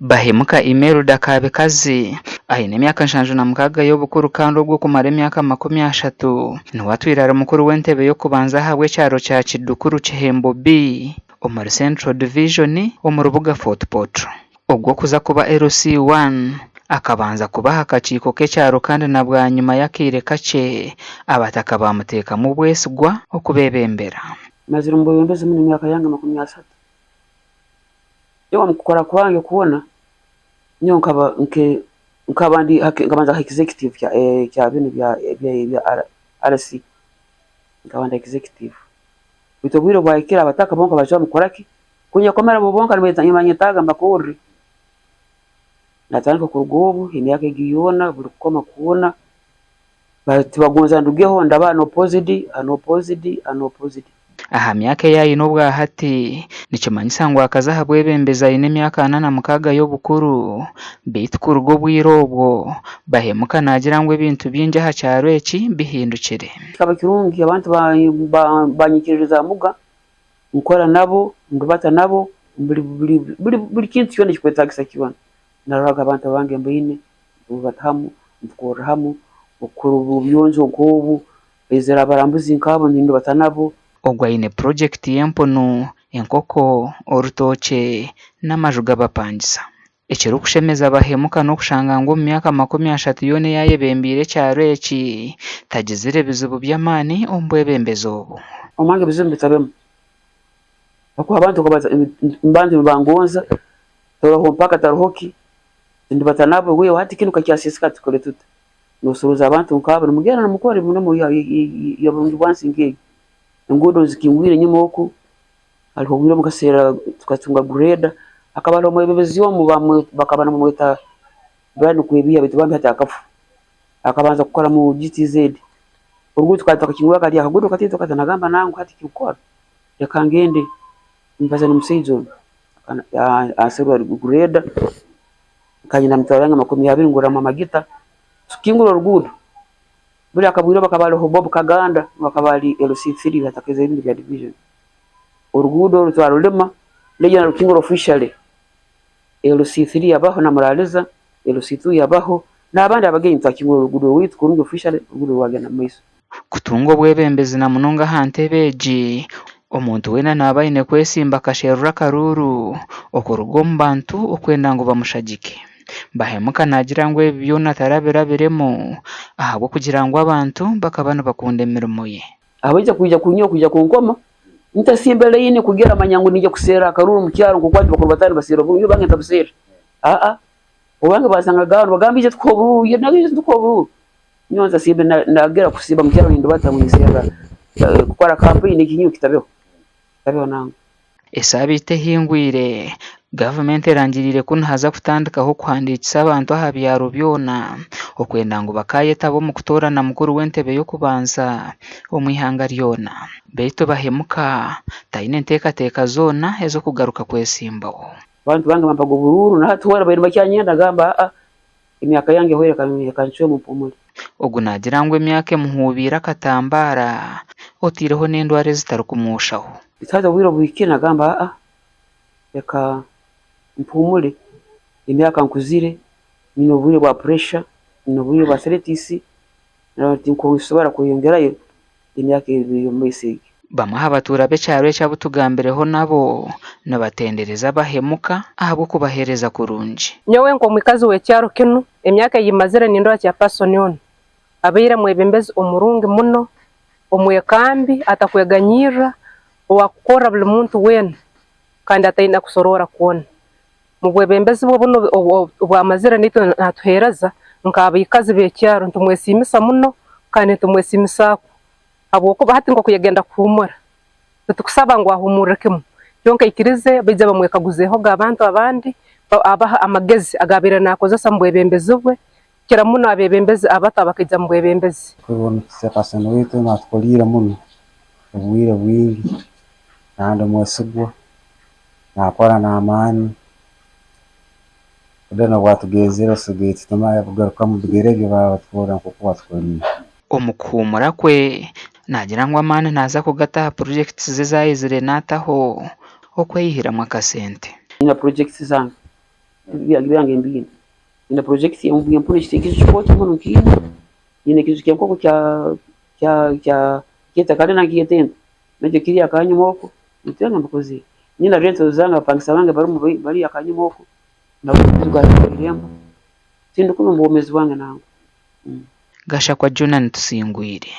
Bahemuka Imelda Kabikazi aine emyaka 76 y'obukuru kandi ogwo okumara emyaka 30 niwe atwire ari mukuru w'entebe y'okubanza ahabw'ekyaro kya Kidukuru Kihembo B omuri Central Division omu rubuga Fort Portal. Ogwo okuza kuba LC1 akabanza kuba aha kakiiko k'ekyaro kandi na bwanyima y'akaire kakye abataka baamuteekamu obwesigwa okubeebembera. Mazire omu bwebembezi muno emyaka yange 30. Nyowe omu kukora kwange kwona, nyowe nkaba nke nkaba ndi nkabanza aha executive kya binu bya RC, nkaba ndi executive. Beitu obwire bwahikire abataka bonka bacwamu kukora ki? Kunyekomera bo bonka nibanyetaaga mbakorre. Natandika kuruga obu emyaka egi yoona buri kukoma kwona tibagonza ndugeho ndaba unopposed, unopposed, unopposed. Aha myaka ei aine obwahati, nikimanyisa ngu akaza aha bwebembezi aine emyaka 46 y'obukuru. Beitu kuruga obwire obwo, Bahemuka naagira ngu ebintu bingi aha kyaro eki bihindukire. Kikaba kirungi abantu banyikiririza aha muga, nkora nabo, ndubata nabo, buri kintu kyona ekikwetagisa kyona naroraga abantu abange mbaine, nitubata hamu, nitukorra hamu, okukora obuyonjo nk'obu. Haizire abarambuzi nk'abo nindubata nabo. Ogu aine purogyekiti y'empunu, enkoko, orutookye n'amaju g'abapangisa. Ekirikushemeza Bahemuka n'okushanga ngu omu myaka 30 yoona ei ayebembeire ekyaro eki, tagizire bizibu by'amaani omu bwebembezi obu. Omwange ebizibu mbitabemu ahakuba abantu abantu nibangonza, taroho mpaka taroho ki, tindubata nabo, hati kinu kakyasisika tukore tuta? Nosorooza abantu nk'abo nimugenda nimukora emirimo ya burungi bwansi nk'egi. Enguudo nzikingwire enyima oku, hariho obwire obu nkaseera tukatunga grader, hakaba hariho omwebembezi omu bakaba nibamweta Brian Kwebiiha beitu bambi hati akafa. Akabanza kukora omu GTZ, oruguuto tukaba tutakakingura kari akaguudo kataito kati nagamba nangwa hati eky'okukora reka ngende mbaze n'omusaija onu anserurre grader. Nkanye na mitwaro yange 20 nguramu amagita, tukingura oruguudo. Buri akabwire obu akaba aroho Bob Kaganda niwe akaba ari LC3 hatakaizeho ebindi bya division. Oruguudo oru twarurima naija narukingura officially LC3 yabaho namuraliza, LC2 yabaho n'abandi abagenyi twakingura oruguudo rwaitu kurungi officially oruguudo rwagenda omu maiso. Kutunga obwebembezi na munonga aha ntebe egi, omuntu weena naaba aine kwesimba akasherura akaruuru okuruga omu bantu okwenda ngu bamushagike. Bahemuka naagira ngu ebi byona tarabirabiremu ahabw'okugira ngu abantu bakaba nibakunda emirimo ye. Abaija kwija kunyowe kwija kunkoma, ntasimbe layini kugira manya ngu niija kuserra akaruuru omu kyaro nk'oku abandi bakuru bataahi nibaserra oburuuru, nyowe bange ntabuserra. Aa, obange bansangaga aho nibagamba ija tukuhe oburuuru, ija tukuhe oburuuru. Nyowe ntasimbe nagira kusiiba mukyaro nindubata ngu ninserra kukora kampeyini eki nyowe kitabeho, kitabeho nangwa. Esaabiiti ehingwire, gavumenti erangiriire ku nihaza kutandikaho okuhandiikisa abantu aha byaro byona okwenda ngu bakaayetaba omu kutoorana mukuru w'entebe y'okubanza omu ihanga ryona. Beitu Bahemuka taine nteekateeka zoona ez'okugaruka kwesimbaho. Abantu bange bampaga oburuuru na hati hoona bariyo nibakyanyenda nagamba aa Emyaka yange ehweire reka ncwemu mpumure. Ogu naagira ngu emyaka emuhuubiire akatambaara otaireho n'endwara ezitarikumwoshaho. Beitu hati obwire obuhikire nagamba aa reka mpumure, emyaka nkuzire, nyine oburwaire bwa puresha, nyine oburwaire bwa arthritis, tinkusobora kweyongerayo emyaka ey'omu maiso egi. Bamwe aha batuura b'ekyaro eki abu tugambireho nabo nibatendereza abahemuka ahabw'okubaheereza kurungi. Nyowe nk'omwikazi w'ekyaro kinu, emyaka ei mazire nindora chairperson onu abaire mwebembezi omurungi muno, omwekambi, atakweganyirra, ow'akukorra buli muntu weena kandi ataine kusoroora kwona. Mubwebembezi bwe bunu obu amazire naitwe natuheereza nk'abaikazi b'ekyaro nitumwesiimisa muno kandi nitumwesiimisaakwo Habwokuba hati nk'oku yagenda kuhuumura, titukusaba ngu ahuumurre kimu, kyonka aikirize baije bamwekaguzeehoga abantu abandi, abahe amagezi agaabaire naakozesa omu bwebembezi bwe, kukira muno abebembezi abato abakaija omu bwebembezi. Twebona Chairperson waitu natukoriire muno obwire bwingi kandi mwesigwa, nakora n'amaani, then obu atugenzire tusigaire titumanya kugaruka omu bigere bye batukorra nk'oku batukoriire. Omu kuhuumura kwe, naagira ngu amaani naaza kugata aha purojekiti ze ezi ayizire naataho okweyihiramu akasente. Nyine purojekiti zange. Ebyange mbiine. Nyine purojekiti y'empunu ekiju kikooto muno nkiine, nyine ekiju ky'enkoko kya kya kya kyeta kalina nkiyeta enta, nakyo kiri akanyuma oku, ebintu byange mbikozire. Nyine rento zange abapangisa bange barimu bari akanyuma oku, nabo irembo, tindi kubi omu bwomeezi bwange nangwa. Gashakwa Jonah Tusingwire.